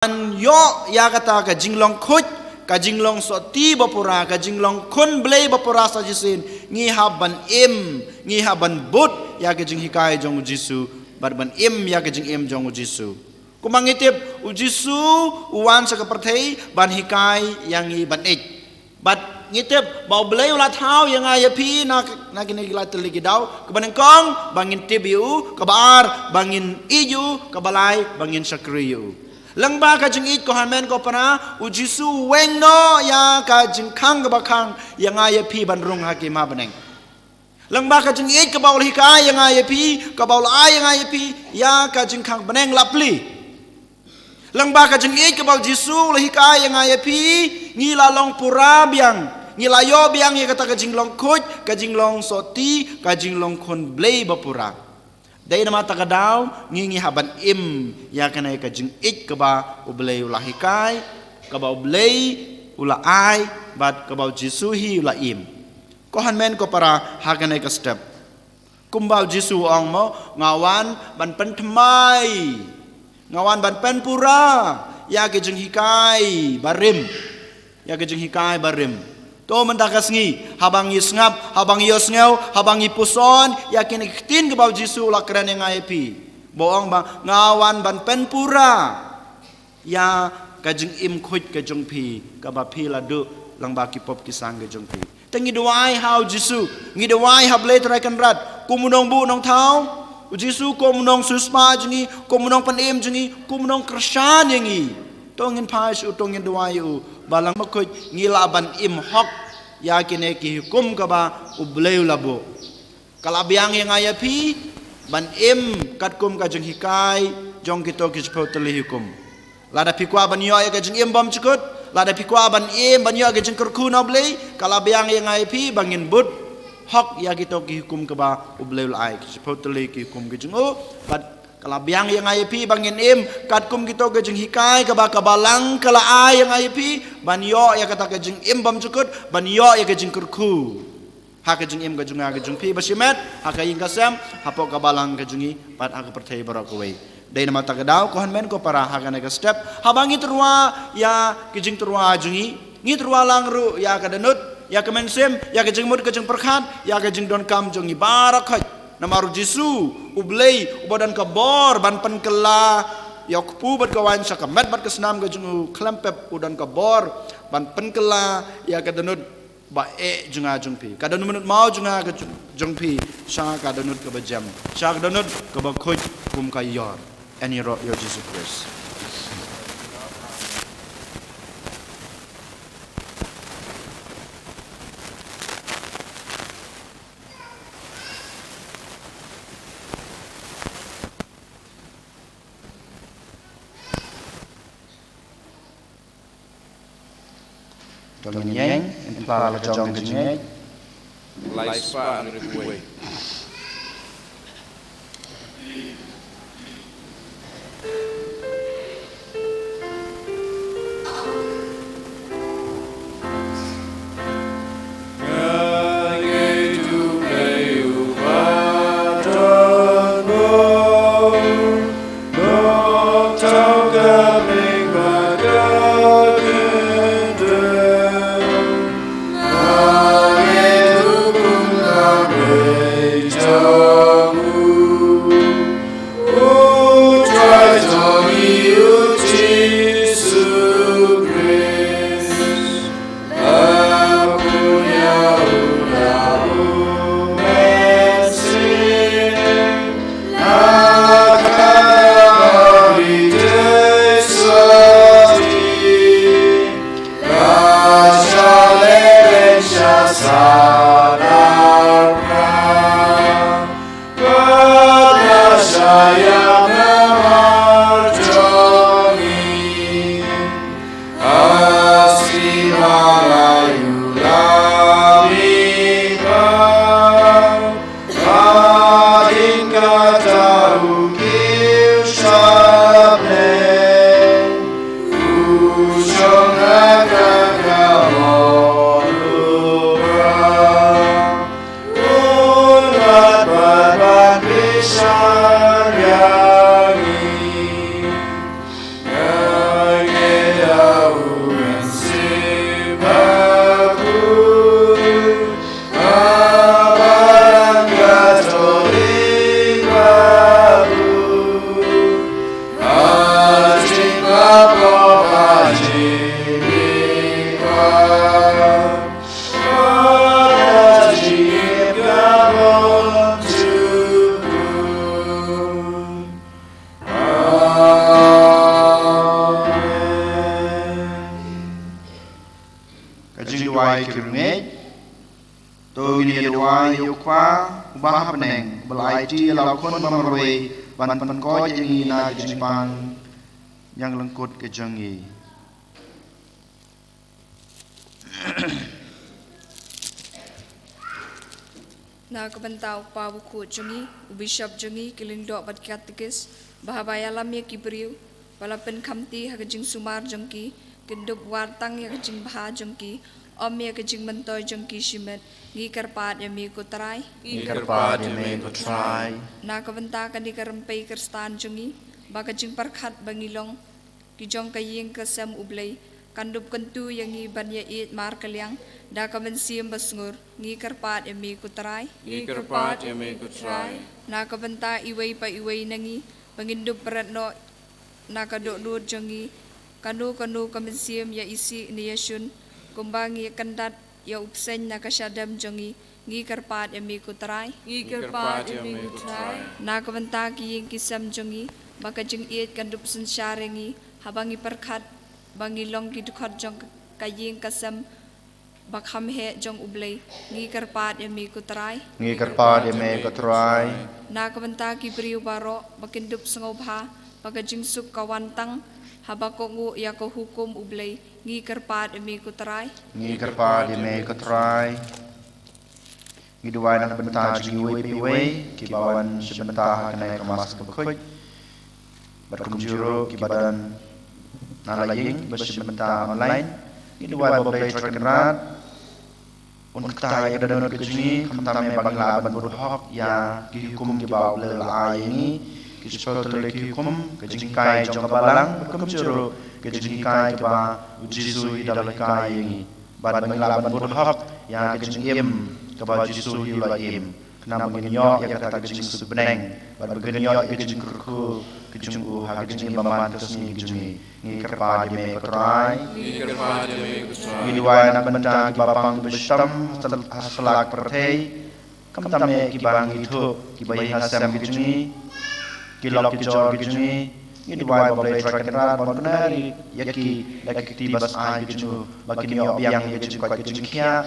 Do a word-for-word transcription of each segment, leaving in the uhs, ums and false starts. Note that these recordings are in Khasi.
ban ïoh ïa kata ka jinglong khuid, ka jinglong sotti bapura, ka jinglong khun Blei bapura sa shisien, ngi hap ban im, ngi hap ban bud ïa ka jinghikai jong u Jisu, bad ban im ïa ka jingim jong u Jisu. Kumba ngi tip, u Jisu u wan sha ka pyrthei ban hikai ïa ngi ban ïeit. Bad ngi tip ba u Blei u la thaw ïa nga ïa phi na, na kine ki lai tylli ki daw. Kaba nyngkong ba ngin tip ïa u, kaba ar ba ngin ïeit ïa u, kaba lai ba ngin shakri ïa u. Lyngba ka jingïeit, ko hynmen ko para, u Jisu u weng noh ïa ka jingkhang kaba khang ïa nga ïa phi ban rung ha ki hima bneng. Lyngba ka jingïeit kaba u la hikai ïa nga ïa phi, kaba u la ai ïa nga ïa phi, ïa ka jingkhang bneng la plie. Lyngba ka jingïeit kaba u Jisu u la hikai ïa nga ïa phi, ngi la long pura biang, ngi la ïoh biang ïa kata ka jinglong khuid, ka jinglong sotti, ka jinglong khun Blei bapura. Dei namar kata ka daw, ngi, ngi hap ban im ïa kane ka jingïeit kaba u Blei u la hikai, kaba u Blei u la ai, bad kaba u Jisu hi u la im. Ko hynmen ko para, ha kane ka step, kumba u Jisu u ong mo, nga wan ban pynthymmai, nga wan ban pynpura ïa ka jinghikai barim, ïa ka jinghikai barim. To mynta ka sngi, haba ngi sngap, haba ngi ïohsngew, haba ngi puson ïa kine ki ktien kaba u Jisu u la kren ïa nga ïa phi, ba u ong ba nga wan ban pynpura ïa ka jingim khuid ka jong phi, kaba phi la duh lyngba ki pop ki sang ka jong phi. Te ngi duwai ha u Jisu, ngi duwai ha Blei Trai Kynrad, kum u nongbuh nongthaw, u Jisu kum u nongsiewspah jong ngi, kum u nongpynim jong ngi, kum u nongkyrshan ïa ngi. To ngin phai sha u, to ngin duwai ïa u, ba lang bakhuid ngi lah ban im hok ïa kine ki hukum kaba u Blei u la buh. Ka la biang ïa nga ïa phi ban im katkum ka jinghikai jong kito ki shiphew tylli ki hukum. Lada phi kwah ban ïoh ïa ka jingim bymjukut, lada phi kwah ban im, ban ïoh ïa ka jingkyrkhu na u Blei, ka la biang ïa nga ïa phi ba ngin bud hok ïa kito ki hukum kaba u Blei u la ai, ki shiphew tylli ki hukum ki jong u. Bad ka la biang ïa nga ïa phi ba ngin im katkum kito ki jinghikai kaba ka Balang ka la ai ïa nga ïa phi, ban ïoh ïa kata ka jingim bymjukut, ban ïoh ïa ka jingkyrkhu ha ka jingim ka jong nga ka jong phi, ba shimet ha ka ïing ka sem, hapoh ka Balang ka jong ngi, bad ha ka pyrthei baroh kawei. Dei namar kata ka daw, ko hynmen ko para, ha kane ka step, haba ngi tyrwa ïa ki jingtyrwa jong ngi, ngi tyrwa lang ruh ïa ka dohnud, ïa ka mynsiem, ïa ka jingmut ka jingpyrkhat, ïa ka jingdonkam jong ngi baroh khoit. Namar u Jisu, u Blei uba don ka bor ban pynkylla ïa u kpu bad ka waiñ sha ka met bad ka snam ka jong u, khlem pep u don ka bor ban pynkylla ïa ka dohnud ba eh jong nga jong phi, ka dohnud mynmaw jong nga ka jong, jong phi, sha ka dohnud kaba jem, sha ka dohnud kaba khuid kum ka ïor. Yn ïaroh ïa u Jisu Khrist. To ngin ïeng, ngin phla la jong ka jingngeit. Lai spah hynriewphew wei. Ai ki rngej. To ngin ïa duwai ïa u Kpa uba ha bneng, ba la aiti ïa la u Khun ba marwei ban pynkoit ïa ngi na ka jingpang ñianglyngkut ka jong ngi. Na ka bynta u Kpa Bakhuid jong ngi, u Bishop jong ngi, ki lyngdoh bad ki katekis, ba haba ïalam ïa ki briew ba la pynkhamti ha ka jingsumar jong ki, kin dup wad tang ïa ka jingbha jong ki, ym ïa ka jingmyntoi jong ki shimet. Ngi kyrpad ïa me ko Trai. Ngi kyrpad ïa me ko Trai. Na ka bynta kane ka rympei Khristan jong ngi, ba ka jingpyrkhat ba ngi long ki jong ka ïing ka sem U Blei kan dup kyntu ïa ngi ban ïa ïeit markylliang da ka mynsiem basngur. Ngi kyrpad ïa me ko Trai. Ngi kyrpad ïa me ko Trai. Na ka bynta iwei pa iwei na ngi, ba ngin dup bret noh na ka dohnud jong ngi, kano kano ka mynsiem ïa isih ne ïa shun, kumba ngi ïa kyndat ïa u bseiñ na ka shadem jong ngi. Ngi kyrpad ïa me ko Trai. Ngi kyrpad ïa me ko Trai. Na ka bynta ki ïing ki sem jong ngi, ba ka jingïeit kan dup synshar ïa ngi, haba ngi pyrkhat ba ngi long ki dkhot jong ka ïing ka sem ba kham heh jong U Blei. Ngi kyrpad ïa me ko Trai. Ngi kyrpad ïa me ko Trai. Na ka bynta ki briew baroh, ba kin dup sngewbha ba ka jingsuk ka wan tang haba kohnguh ïa ka hukum U Blei. Ngi kyrpad ïa me ko Trai. Ngi kyrpad ïa me ko Trai. Ngi duwai na ka bynta jong ngi iwei pa iwei kiba wan sha bynta ha kane ka Mass Bakhuid, bad kumjuh ruh kiba don na la ïing bad sha bynta online. Ngi duwai ba U Blei Trai Kynrad un kta ïa ka dohnud ka jong ngi, khamtam eh ba ngin lah ban bud hok ïa ki hukum kiba U Blei u la ai ïa ngi, ki spiritual ki hukum, ka jinghikai jong ka Balang, bad kumjuh ruh ka jinghikai kaba U Jisu u dang hikai ïa ngi. Bad ba ngin lah ban bud hok ïa ka jingim kaba U Jisu u la im, khnang ba ngin ïoh ïa kata ka jingsuk bneng, bad ba ngin ïoh ïa ka jingkyrkhu ka jong u ha ka jingim ba man ka sngi ka jong ngi. Ngi kyrpad ïa me ko Trai. Ngi kyrpad ïa me ko Trai. Ngi duwai na ka bynta kiba pang ba shitom ha sla ka pyrthei, khamtam eh kiba ngi thuh, kiba ïeit ha sem ki jong ngi, ki lok ki jor ki jong ngi. Ngi duwai ba U Blei Trai Kynrad un pyni ïa ki da ki kti ba sah ki jong u, ba kin ïoh biang ïa ka jingkoit ka jingkhiah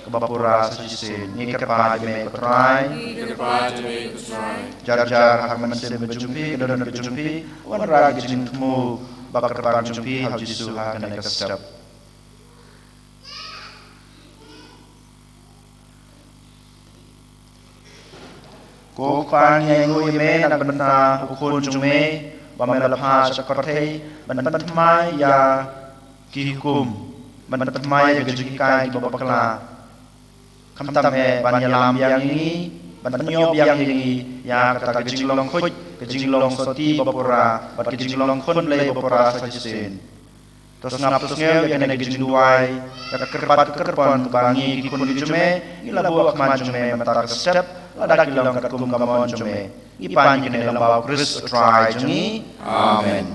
kaba pura sa shisien. Ngi kyrpad ïa me ko Trai. Ngi kyrpad ïa me ko Trai. Jar jar ha ka mynsiem ka jong phi, ka dohnud ka jong phi, wanrah ka jingthmu ba kyrpang jong phi ha U Jisu ha kane ka step. Ko Kpa, ngi ainguh ïa me na ka bynta u Khun jong me ba me la phah sha ka pyrthei ban pynthymmai ïa ki hukum, ban pynthymmai ïa ka jinghikai kiba bakla. Khamtam eh ban ïalam biang ïa ngi, ban pynïoh biang ïa ngi ïa kata ka jinglong khuid, ka jinglong sotti ba pura, bad ka jinglong khun Blei ba pura sa shisien. To sngap to sngew ïa kane ka jingduwai, ïa ka kyrpad ka kyrpon kaba ngi ki khun ki jong me ngi la buh ha khmat jong me mynta ka step, lada ki long katkum ka mon jong me. Ngi pan ïa kane lyngba U Khrist U Trai jong ngi. Amen.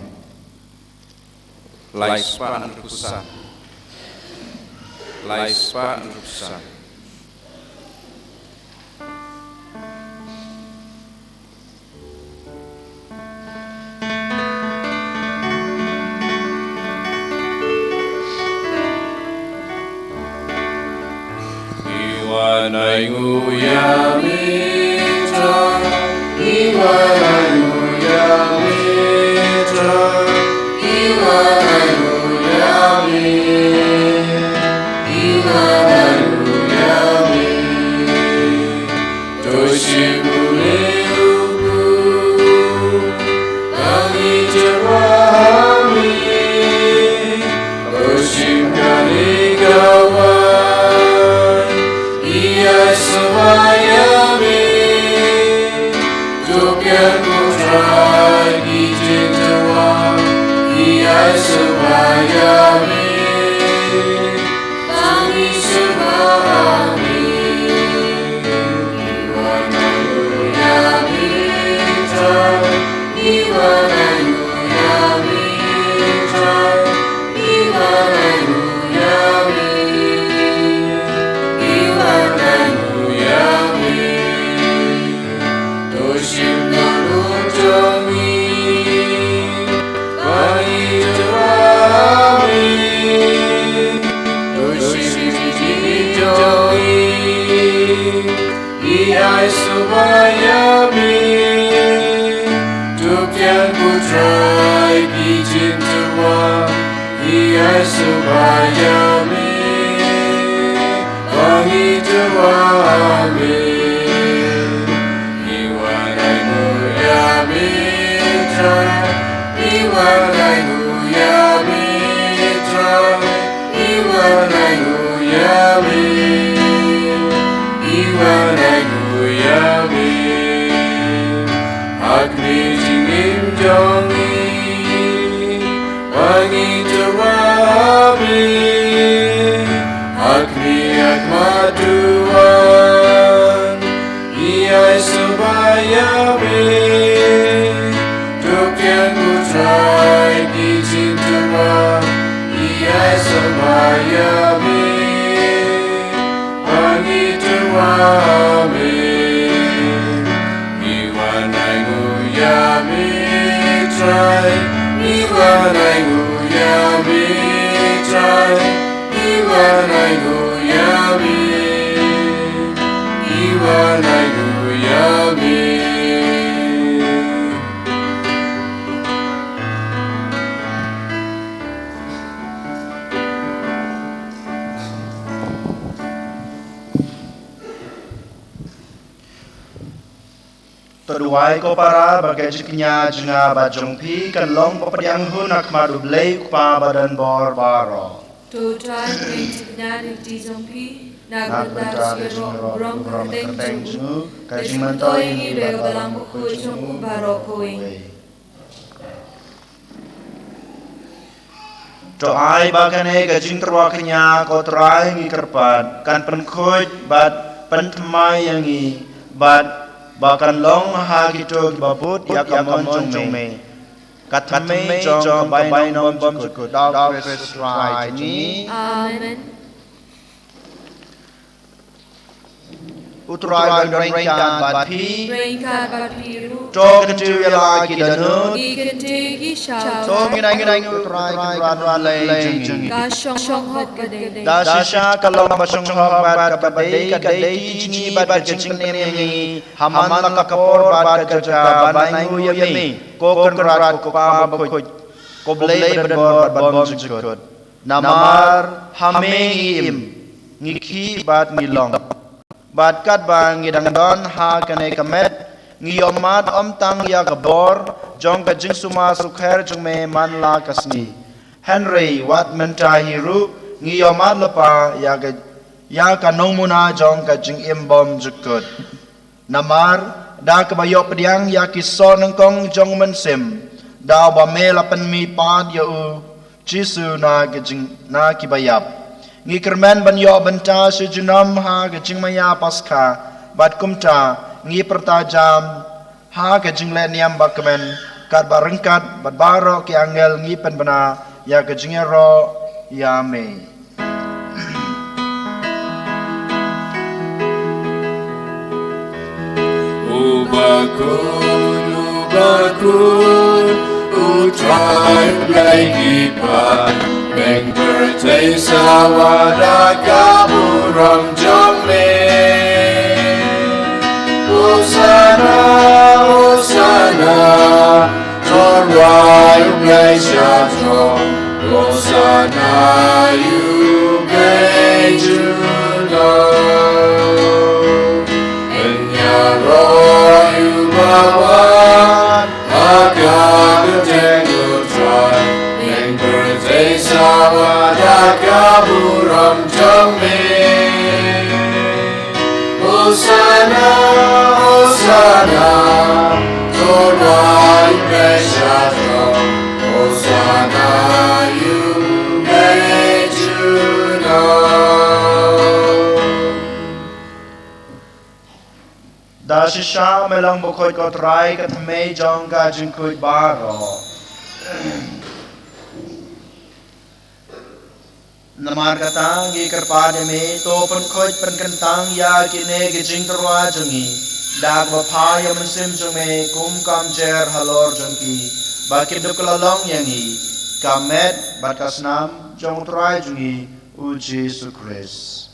Lai spah hynriewphew san. Lai spah hynriewphew san. Iwan ainguh ïa me Trai, iwan ainguh ïa me Trai, iwan ainguh ïa me, iwan ainguh ïa me. To shim u leh u buh, ba ngi jyrwa ha me. To shim kane ka waiñ, ïa sngewbha ïa me. To pdiang ko Trai ki jingjyrwa, ïa sngewbha ïa me. Ba ïa me, to khang ko Trai ki jingtyrwa, i ai sngewbha ïa me, ba ngi tyrwa me. I wan ainguh ïa me Trai, i wan ainguh ïa me Trai, i wan ainguh ïa me, i wan ainguh ïa me. Ha ka jingim jong ngi, ba ngi tyrwa me, ha ka khmat to wan, i ai sngewbha ïa me, to khang ko Trai ki jingtyrwa, i ai sngewbha ïa me, ba ngi tyrwa me. I wan ainguh ïa me Trai, i wan ainguh ïa me Trai, i wan ainguh ïa me, i wan ainguh ïa me. To duwai ko para ba ka jingkñia jong nga bad jong phi kan long ba pdiang hun ha khmat U Blei U Kpa badonbor baroh. To Trai, pdiang jingkñia ïa ka kti jong phi na ka bynta ka jingïaroh burom kyrteng jong u, ka jingmyntoi ïa ngi da ka Balang Bakhuid jong u baroh kawei. To ai ba kane ka jingtyrwa kñia ko Trai ngi kyrpad kan pynkhuid bad pynthymmai ïa ngi bad ba kan long ha kito kiba bud ïa ka mon jong me. Ka thymmai jong ka bainong bymjukut da U Khrist Trai jong ngi. Amen. U Trai un ryngkat bad phi. Ryngkat bad phi ruh. To kyntiew ïa la ki dohnud. Ki kyntiew ki shaw. To ngin ainguh ïa U Trai Kynrad U Blei jong ngi. Ka shong shong hok ka dei. Da shisha ka long ba shong hok bad kaba dei ka dei ki jingim bad ka jingpynim ïa ngi. Ha man la ka por bad ka jaka ban ainguh ïa me, ko Kynrad ko Kpa Bakhuid, ko Blei badonbor bad bymjukut. Namar ha me ngi im, ngi khih bad ngi long. Bad katba ngi dang don ha kane ka met, ngi ïohmad ym tang ïa ka bor jong ka jingsumar sukher jong me man la ka sngi, hynrei wat mynta hi ruh ngi ïohmad lypa ïa ka, ïa ka nongmuna jong ka jingim bymjukut. Namar da kaba ïoh pdiang ïa ki soh nyngkong jong U Mynsiem, da uba me la pynmihpat ïa U Jisu na ki jing, na kiba ïap, ngi kyrmen ban ïoh bynta shi junom ha ka jingmaïa Paskha, bad kumta ngi pyrta jam ha ka jingleh niam bakmen katba ryngkat bad baroh ki angel ngi pynbna ïa ka jingïaroh ïa me. Uba khuid, uba khuid, U Trai Blei ki paid, neng pyrthei sawa da ka burom jong me. Hosana, Hosana, to rwai U Blei sha throne. Hosana ïa U Blei Juda. Yn ïaroh ïa uba wan ha ka kyrteng U Trai. Neng pyrthei sawa da ka burom jong me. Hosana, Hosana, to rwai U Blei sha throne. Hosana ïa U Blei Juda. Da shisha me long bakhuid ko Trai, ka thymmai jong ka jingkhuid baroh. Namar kata ngi kyrpad ïa me, to pynkhuid pynkyntang ïa kine ki jingtyrwa jong ngi da kaba phah ïa U Mynsiem jong me kum ka umjer halor jong ki, ba kin dup kylla long ïa ngi ka met bad ka snam jong U Trai jong ngi U Jisu Khrist.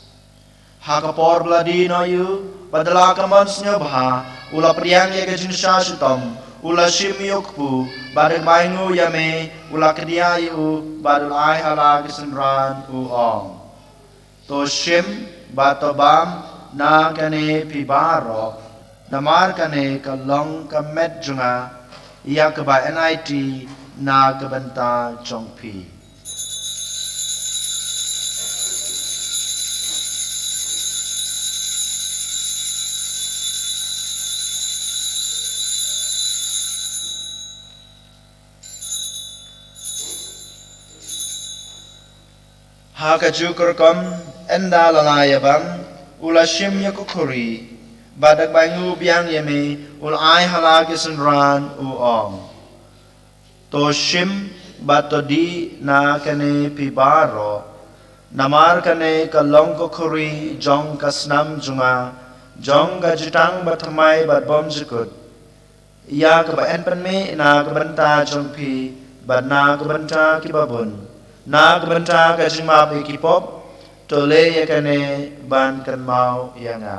Ha ka por ba la die noh ïa u, bad da la ka mon sngewbha, u la pdiang ïa ka jingshah shitom, u la shim ïa u kpu, bad da kaba ainguh ïa me, u la kdiah ïa u, bad u la ai ha la ki synran, u ong: To shim, bad to bam na kane phi baroh, namar kane ka long ka met jong nga, ïa kaba yn aiti na ka bynta jong phi. Ha kajuh ka rukom, ynda la la ïa bam, u la shim ïa ka khuri, bad da kaba ainguh biang ïa me, u la ai ha la ki synran, u ong: To shim, bad to dih na kane phi baroh, namar kane ka long ka khuri jong ka snam jong nga, jong ka jutang bathymmai bad bymjukut, ïa kaba yn pynmih na ka bynta jong phi, bad na ka bynta ki babun, na ka bynta ka jingmap ïa ki pop. To leh ïa kane ban kynmaw ïa nga.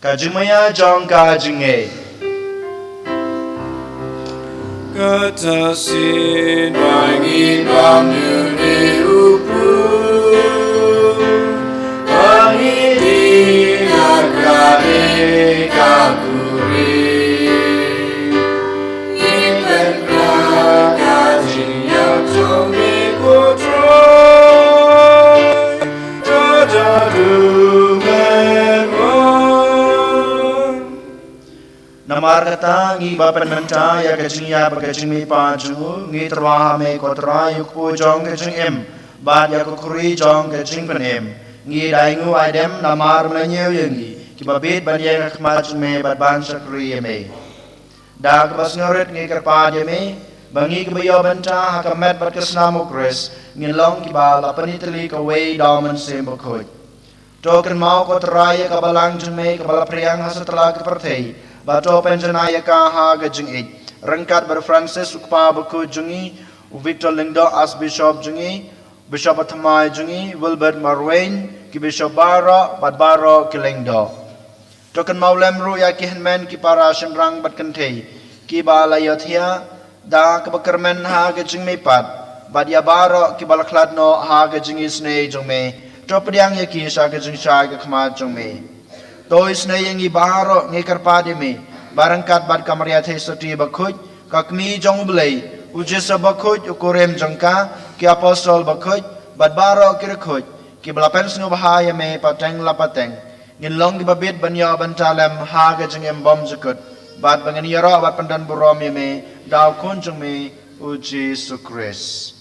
Ka jingmaïa jong ka jingngeit. Kata sien ba ngin bam ïa une u pud, ba ngin dih na kane ka khuri. Ngin pynkylla ka jingïap jong me, ko Trai. Namar kata, ngi ba pynmynta ïa ka jingïap bad ka jingmihpat jong u, ngi tyrwa ha me ko Trai, ïa u kpu jong ka jingim, bad ïa ka khuri jong ka jingpynim. Ngi da ainguh aidem namar me la ñiew ïa ngi, kiba bit ban ïeng ha khmat jong me bad ban shakri ïa me. Da kaba sngewrit ngi kyrpad ïa me, ba ngi kiba ïoh bynta ha ka met bad ka snam u Khrist, ngin long kiba la pyni tylli kawei da u Mynsiem Bakhuid. To kynmaw ko Trai ïa ka balang jong me kaba la phriang ha satlak ka pyrthei, bad to pynjanai ïa ka ha ka jingïeit, ryngkat bad u Francis u kpa bakhuid jong ngi, u Victor Lyngdoh Archbishop jong ngi, Bishop bathymmai jong ngi, Wilbert Marwein, ki bishop baroh, bad baroh ki lyngdoh. To kynmaw lem ruh ïa ki hynmen ki para shynrang bad kynthei, kiba la ïohthiah da kaba kyrmen ha ka jingmihpat, bad ïa baroh kiba la khlad noh ha ka jingisynei jong me. To pdiang ïa ki sha ka jingshai ka khmat jong me. To isynei ïa ngi baroh, ngi kyrpad ïa me, ba ryngkat bad ka Maria Theisotti bakhuid, ka Kmie jong u Blei, u Joseph bakhuid, u kurim jong ka, ki apostol bakhuid, bad baroh ki riewkhuid, kiba la pynsngewbha ïa me pateng la pateng, ngin long kiba bit ban ïoh bynta lem ha ka jingim bymjukut, bad ba ngin ïaroh bad pyndonburom ïa me da u Khun jong me, u Jisu Khrist.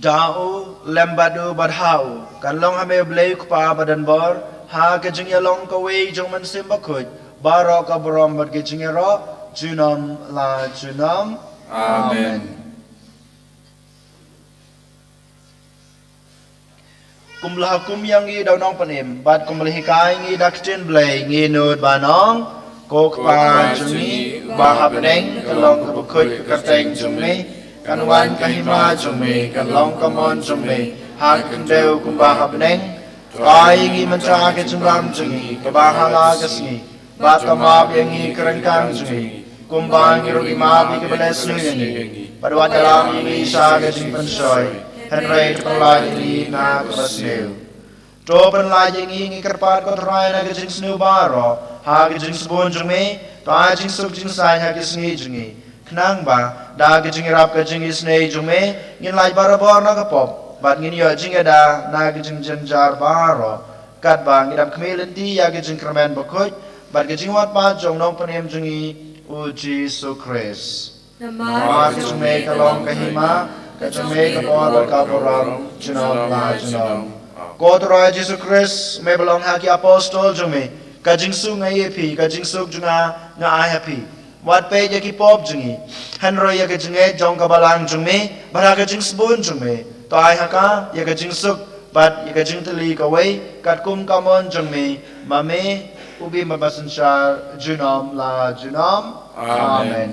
Da u, lem bad u, bad ha u, kan long ha me u Blei u Kpa badonbor, ha ka jingïalong kawei jong u Mynsiem Bakhuid, baroh ka burom bad ka jingïaroh, junom la junom. Amen. Amen. Kumba la hukum ïa ngi da u Nongpynim, bad kumba la hikai ngi da ka ktien Blei, ngin nud ban ong: Ko Kpa jong ngi, uba ha bneng, kan long kaba khuid ka kyrteng jong me, kan wan ka hima jong me, kan long ka mon jong me, ha ka khyndew kumba ha bneng. To ai ïa ngi mynta ka jingbam jong ngi, kaba ha la ka sngi. Bad to map ïa ngi ki ryngkang jong ngi, kumba ngi ruh ngi map ïa kiba leh sniew ïa ngi. Bad wat ïalam ïa ngi sha ka jingpynshoi, hynrei to pynlait ïa ngi na kaba sniew. To pynlait ïa ngi, ngi kyrpad ko Trai, na ka jingsniew baroh, ha ka jingsbun jong me, to ai jingsuk jingsaiñ ha ka sngi jong ngi. Khnang ba da ka jingïarap ka jingisynei jong me, ngin lait barabor na ka pop, bad ngin ïoh jingïada na ka jingjynjar baroh. Katba ngi dap khmih lynti ïa ka jingkyrmen bakhuid, bad ka jingwad pat jong u Nongpynim jong ngi, u Jisu Khrist. Namar ka jong me ka long ka hima, ka jong me ka bor bad ka burom, junom la junom. Ko Trai Jisu Khrist, me ba la ong ha ki apostol jong me: Ka jingsuk nga ai ïa phi, ka jingsuk jong nga nga ai ha phi. Wat peit ïa ki pop jong ngi, hynrei ïa ka jingngeit jong ka balang jong me, bad ha ka jingsbun jong me, to ai ha ka ïa ka jingsuk bad ïa ka jingtylli kawei, katkum ka mon jong me, ma me, u bym bad basynshar junom la junom. Amen. Amen.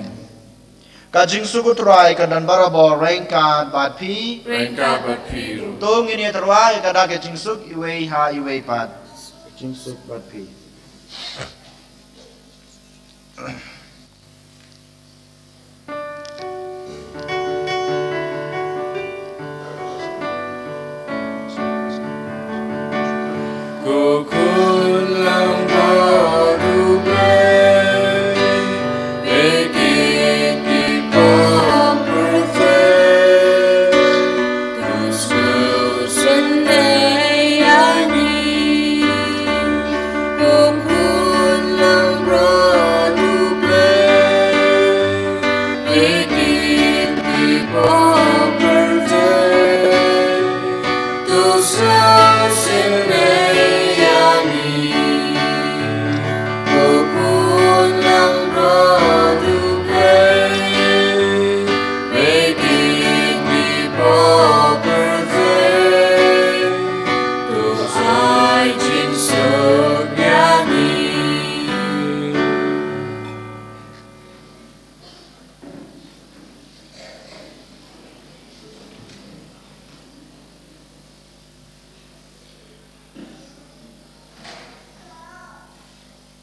Ka jingsuk U Trai kan don barabor ryngkat bad phi. Ryngkat bad phi ruh. To ngin ïa tyrwa ïa ka dak ka jingsuk iwei ha iwei pat. Jingsuk bad phi. Ko khun langbrot U Blei, peit ki pop pyrthei, to sngewsynei ïa ngi. Ko khun langbrot U Blei, peit ki pop pyrthei, to sngewsynei ïa ngi. Ko khun langbrot U Blei, peit ki pop pyrthei, to ai jingsuk ïa ngi.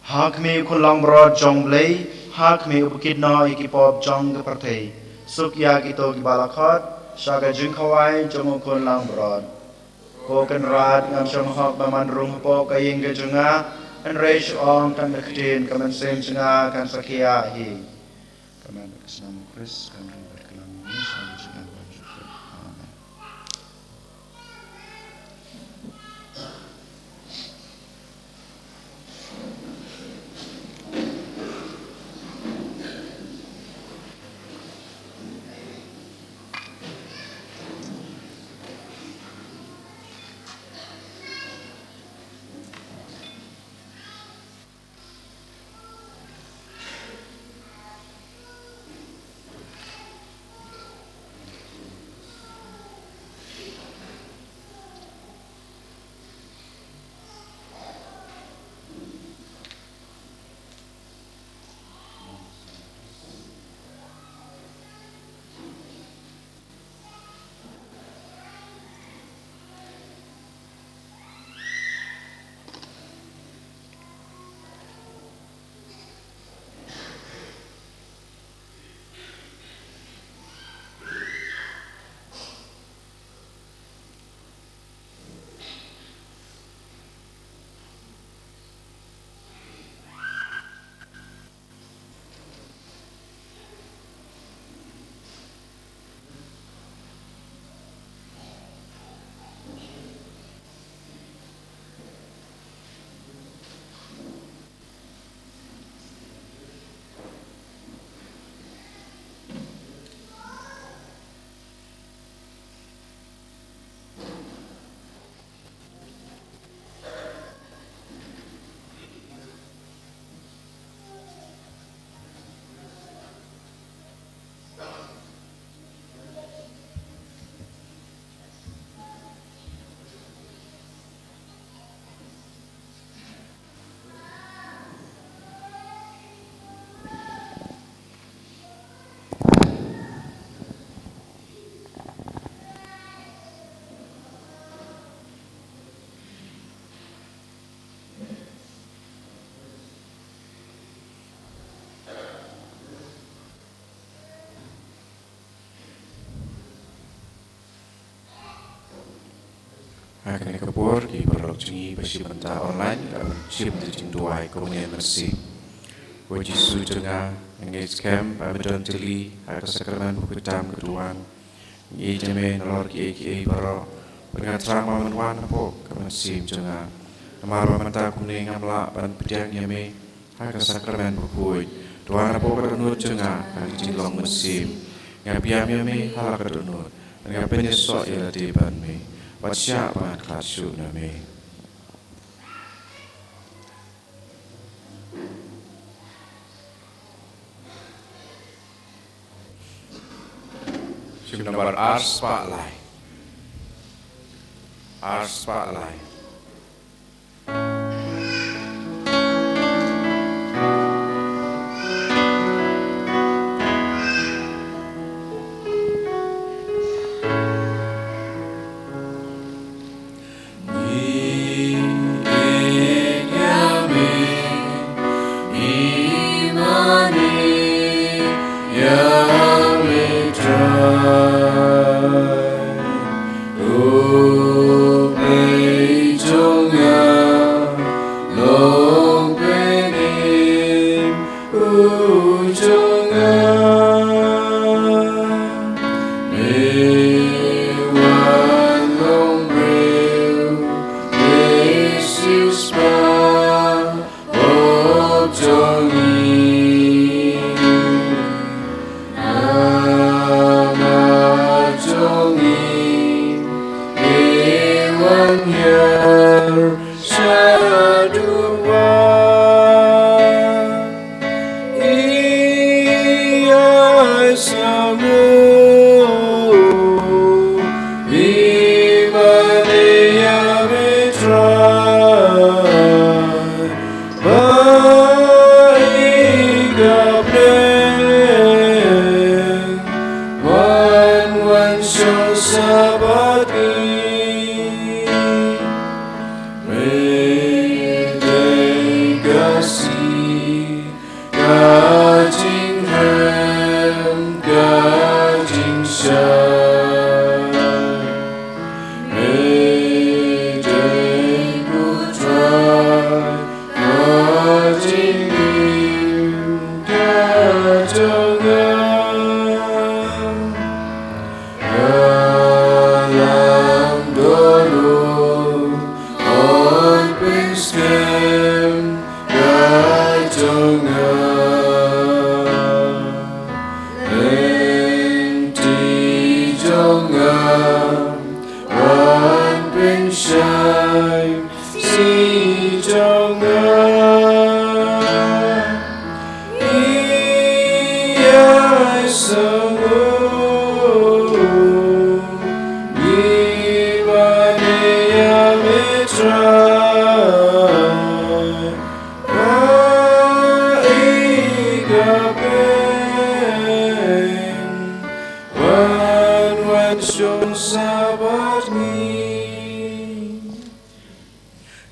Ha khmih, U Khun Langbrot jong U Blei, ha khmih uba kit noh ïa ki pop jong ka pyrthei. Suk ïa kito kiba la khot sha ka jingkhawai jong U Khun Langbrot. Ko Kynrad, ngam shym hok ban rung hapoh ka ïing ka jong nga, hynrei shu ong tang da ka ktien, ka mynsiem jong nga kan sa khiah hi. Ka met bad ka snam U Khrist kan ri bad kylla mynta sha ka jingim baroh. Amen. Ha kane ka por, ki paralok jong ngi ba shim bynta online, la shim da jingduwai kumne mynsiem. Ko Jisu jong nga, nga ngeit skhem ba me don tylli ha ka sakramen ba khuid tam ka duwan. Nga ïeit ïa me nalor kiei kiei baroh, bad nga thrang ba men wan hapoh ka mynsiem jong nga. Namar ba mynta kumne ngam lah ban pdiang ïa me ha ka sakramen bakhuid. To wan hapoh ka dohnud jong nga ha ka jinglong mynsiem. Nga pdiang ïa me ha la ka dohnud, bad nga pynïasoh ïa lade ban me, wat shah ban khlad shuh na me. Tune number ar spah lai. Ar spah lai.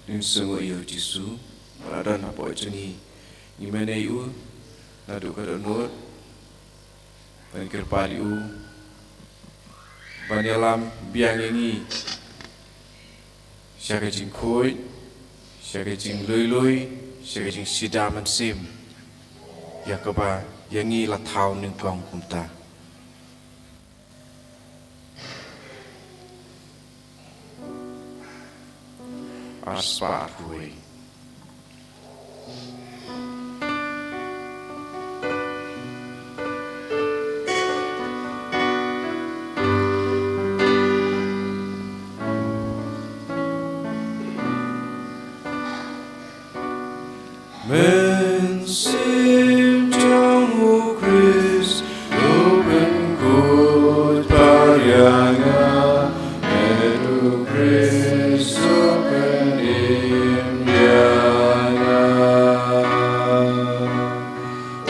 Ngin sngew ïa u Jisu, ba la don hapoh jong ngi. Ngi mane ïa u, naduh ka dohnud, ban kyrpad ïa u, ban ïalam biang ïa ngi, sha ka jingkhuid, sha ka jinglui lui, sha ka jingshida mynsiem, ïa kaba, ïa ngi la thaw nyngkong kumta. Ar spah arphew wei. Mynsiem jong u Khrist u pynkhuid ïa nga, met u Khrist u pynim ïa nga.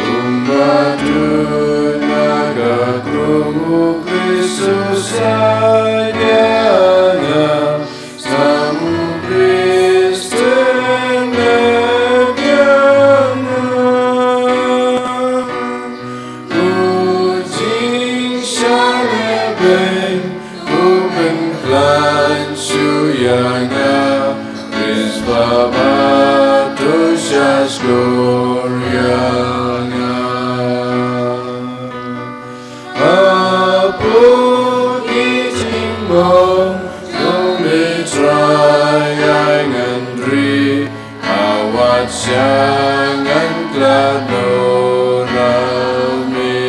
Um ba duna ka krung, u Khrist u said ïa nga, sam u Khrist u pynim ïa nga. U jingshah lehbeiñ u pynkhlaiñ shuh ïa nga, Khrist ba bad u shah shkor ïa nga. Hapoh ki jingmong jong me Trai, ai ngan ri, ha wat sha ngan khlad noh ïa me.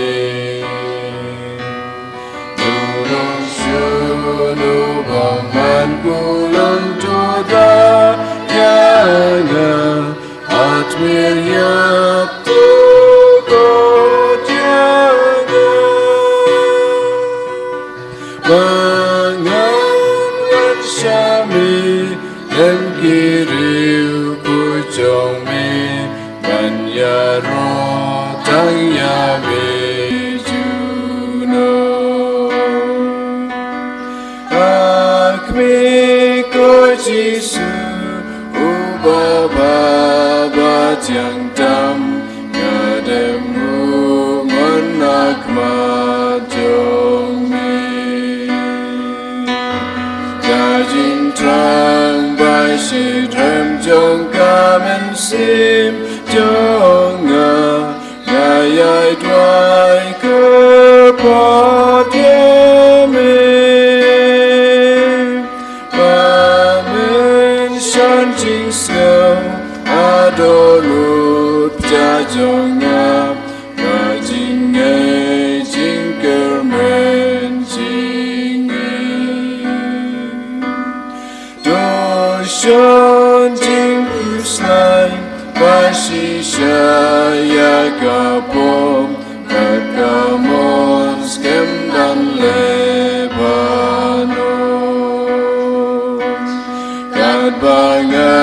Nongshun u bymman, kulun to da ïa nga, hat mir ïa tu ko ïa nga. ban ïaroh tang ïa me junom. Ak me ko Jisu, u Baba ba thiang tam, nga dem nguh ngon ha khmat jong me. Ka jingthrang ba shitrhem jong ka mynsiem jong nga, nga ïai duwai kyrpad ïa me. Ba men shon jingsngew hadien lut pyrthei jong nga, ka jingngeit jingkyrmen jingim. To shon jingpyllait ba shisha ïa ka bor, bad ka mon skhem ban leh baroh. Katba nga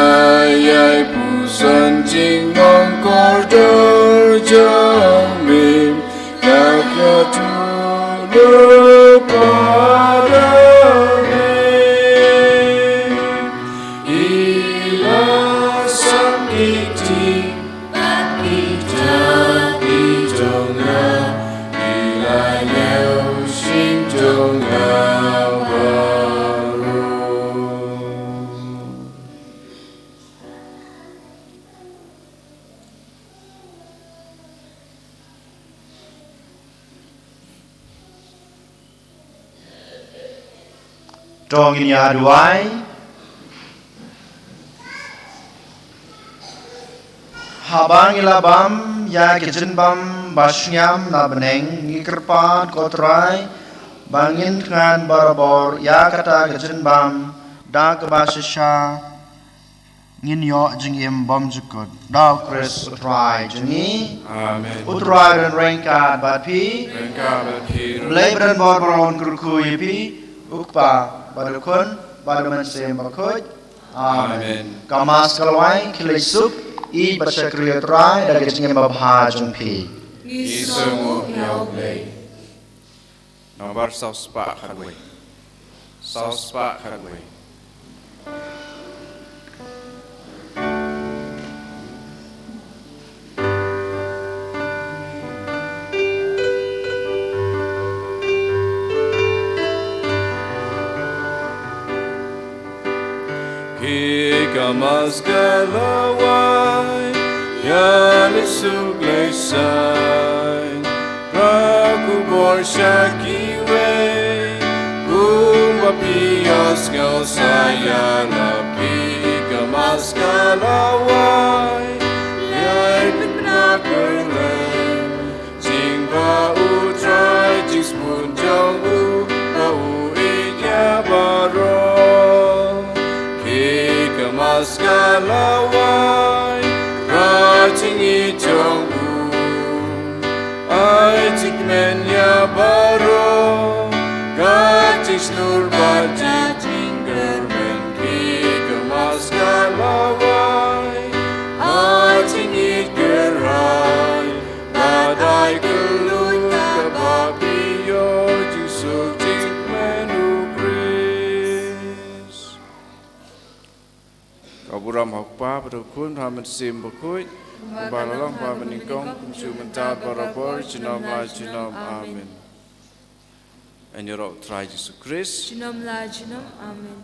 ïai puson jingmong kordor jong me, ka khadduh lypa da me. Ïa la sam ki ti, bad ki ta ki jong nga, ïa la ïew shim jong nga baroh. To ngin ïa duwai. Haba ngi la bam ïa ka jingbam ba shngiam na bneng, ngi kyrpad ko Trai ba ngin thngan barabor ïa kata ka jingbam da kaba shisha ngin ïoh jingim bymjukut. Da U Khrist U Trai jong ngi. Amen. U Trai un ryngkat bad phi. Ryngkat bad phi ruh. Blei ba donbor baroh un kyrkhu ïa phi, U Kpa bad U Khun bad U Mynsiem Bakhuid. Amen. Amen. Ka Mass ka la wai, khie leit suk, ïeit bad shakri ïa U Trai da ka jingim babha jong phi. Ngi sngewnguh ïa U Blei. Nambar saw spah khatwei. Saw spah khatwei. Khie ka Mass ka la wai, ïa leit suk leit saiñ, Kpa khubor sha kiwei, kumba phi ïa sngew sa ïalap. Khie ka Mass ka la wai, ïa pynbna kyrleng, jingba U Trai, jingsbun jong u ba u ïeit ïa baroh. Khie ka Mass ka la wai, ka jingïeit jong u. Ai jingkmen ïa baroh, ka jingshlur bad jingkyrmen. Khie ka Mass ka la wai, ai jingïeit kyrhai, bad ai kyllut kaba phi ïoh jingsuk jingkmen U Khrist. Ka burom ha U Kpa bad U Khun bad U Mynsiem Bakhuid, kumba la long ha kaba nyngkong, kumjuh mynta, barabor, junom la junom. Amen. Ngin ïaroh U Trai Jisu Khrist. Junom la junom. Amen.